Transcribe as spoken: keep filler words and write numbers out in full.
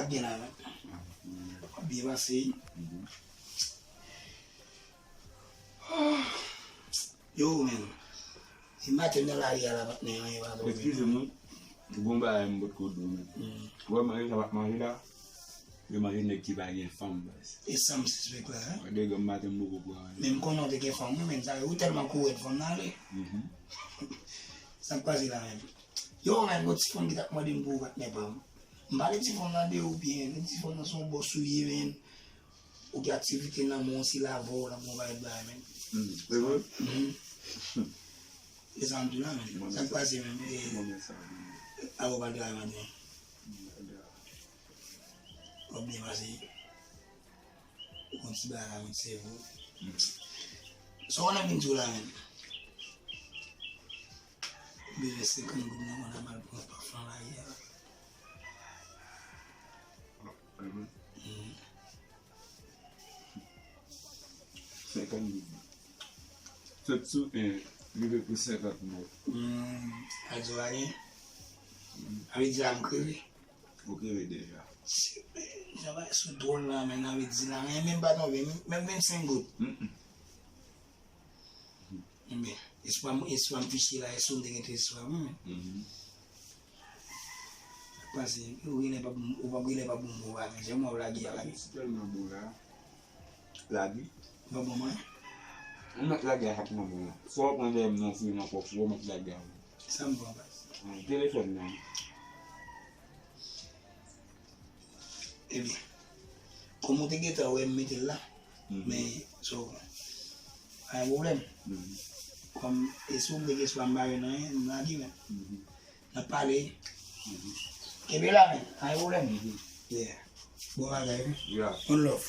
Byen la, men. W ap byen pase. Yo, men. E maten nan lari a la, patnè, anyen pa twò. Eskize m, wi. Gon bagay m potko di w, men. Ou wè manje sa m ap manje la? Yo manje nèg ki pa gen fanm, baz. E sa m sispèk la, hein? Gade granm maten m poko pran. Men m konnen w te gen fanm, wi, men sa yo tèlman kouri fanm nan ale. Sa k pase la, men? Yo, men, gon ti fanm ki t ap mande m pou ou, patnè pa m. M pale ti fanm nan de ou byen, men ti fanm nan se yon bòs ou ye, men. Ou gen aktivite nan men w, se lave w, l ap gon bagay bagay, men. Se vre? E sa m di w la, men. Sa k pase, men? E, a, ou pa travay maten. W ap byen pase. Ou konn ti bagay la, men, se vre. Sa w konnen vin di w la, men? Bezwen senkant goud nan men w, m al pran pafan la yè. Senkant goud. Sot sou en, rive pou senkant mil. A di w la gen? A vle di la m kreve. Ou kreve deja. Sa va sou dwòl la, men, a vle di la, men, menm pa tonbe, menm vennsenk goud. Ebyen, espwa m, espwa m fichye la, èske m te gen espwa mwen, men. Sa k pase, ou genlè p ap, ou p ap genlè p ap bon pou w, men, jan mwen w lage a la. Lage tèlman bon la. Lage. Ou p ap bon mwen? Ou mèt lage a chak moman la. Fò w pran dèyè m nan fouye nan kòf ou, ou mèt lage a. Sa m pran, baz? Telefòn nan. Ebyen, kòm ou te gentan wè m mete l la, men, so, pa gen pwoblèm. Kòm, e si w vle ke swa m pa jwenn anyen, m lage, men. N ap pale. Kenbe la, men, pa gen pwoblèm. Yeah. Bon bagay, wi. One love.